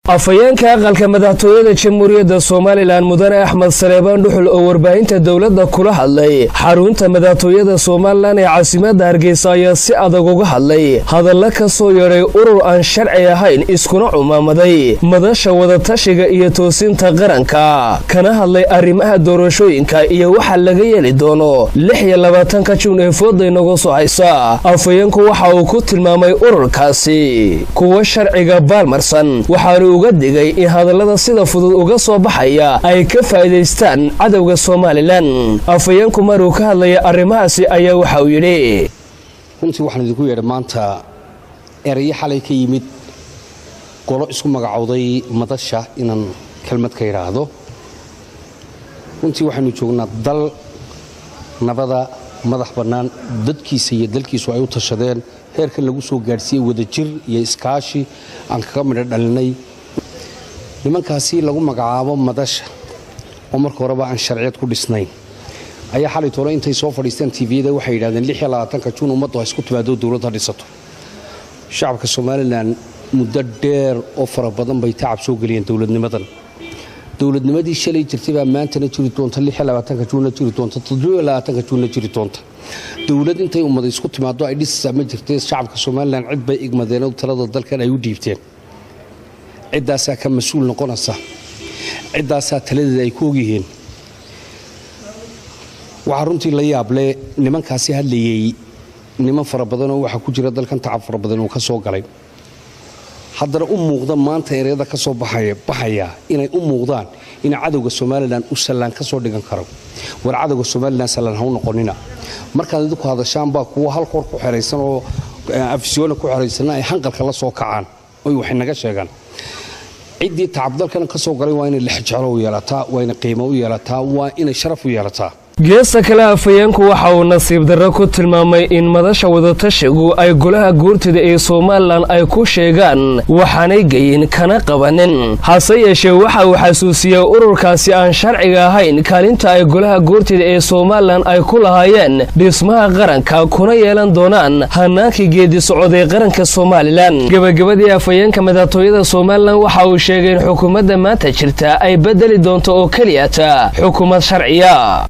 Afhayeenka aqalka madaxtooyada Jamhuuriyadda Somalilan, Mudane Axmed Saleebaan Dhuxul, oo warbaahinta dowladda kula hadlay xarunta madaxtooyada Somalilan ee caasimadda Hargeysa, ayaa si adag uga hadlay hadalla ka soo yeedhay urur aan sharci ahayn iskuna cumaamaday Madasha Wadatashiga iyo Toosinta Qaranka, kana hadlay arrimaha doorashooyinka iyo waxa laga yeeli doono 26-ka Juun ee fooda inagu soo haysa. Afhayeenku waxa uu ku tilmaamay ururkaasi kuwo sharciga baalmarsan, waxaanu uga digay in hadallada sida fudud uga soo baxaya ay ka faa'iidaystaan cadowga Somalilan. Afhayeenku maruu ka hadlaya arrimahaasi ayaa waxa uu yidhi: Runtii waxaan idinku yeedhay maanta erayo xalay ka yimid golo isku magacowday Madasha inaan kelmad ka idhaahdo. Runtii waxaynu joognaa dal nabada, madax bannaan, dadkiisa iyo dalkiisu ay u tashadeen, heerkan lagu soo gaadhsiiyey wadajir iyo iskaashi aan kaga midho dhalinay. Nimankaasi lagu magacaabo Madasha, oo marka horeba aan sharciyad ku dhisnayn, ayaa xalay toole intay soo fadhiisteen TV-yada waxay yidhahdeen 26-ka Juun ummaddu ha isku timaado, dowladda ha dhisato. Shacabka Somalilan muddo dheer oo fara badan bay tacab soo geliyeen dowladnimadan. Dowladnimadii shalay jirtay baa maantana jiri doonta, 26-ka Juunna jiri doonta, 27-ka Juunna jiri doonta. Dowlad intay ummada isku timaado ay dhisaysaa ma jirtay. Shacabka Somalilan cid bay igmadeen oo talada dalkan ay u dhiibteen, ciddaasaa ka mas-uul noqonaysa, ciddaasaa taladeeda ay ku ogyihiin. Waxaa runtii la yaable nimankaasi hadlayey, niman fara badanoo waxaa ku jira dalkan tacab fara badan uu ka soo galay, haddana u muuqda maanta ereyada ka soo baxaya inay u muuqdaan in cadowga Somalilan u sallaan ka soo dhigan karo. War cadowga Somalilan sallaan ha u noqonina. Markaad idinku hadashaan baa kuwa hal hor ku xeraysan oo Afisyoona ku xeraysana ay hanqalka la soo kacaan oy waxay naga sheegaan. Ciddii tacabdalkan ka soo galay waa inay lexjeclo u yeelataa, waa inay qiimo u yeelataa, waa inay sharaf u yeelataa. Geesta kale, afhayeenku waxa uu nasiib darro ku tilmaamay in Madasha Wadatashigu ay golaha guurtida ee Somalilan ay ku sheegaan waxaanay geyin kana qabanin. Hase yeeshee waxa uu xasuusiyey ururkaasi aan sharciga ahayn kaalinta ay golaha guurtida ee Somalilan ay ku lahaayeen dhismaha qaranka, kuna yeelan doonaan hanaankii geedi socod ee qaranka Somalilan. Gebagabadii, afhayeenka madaxtooyada Somalilan waxa uu sheegay in xukuumadda maanta jirta ay bedeli doonto oo keliyata xukuumad sharciya.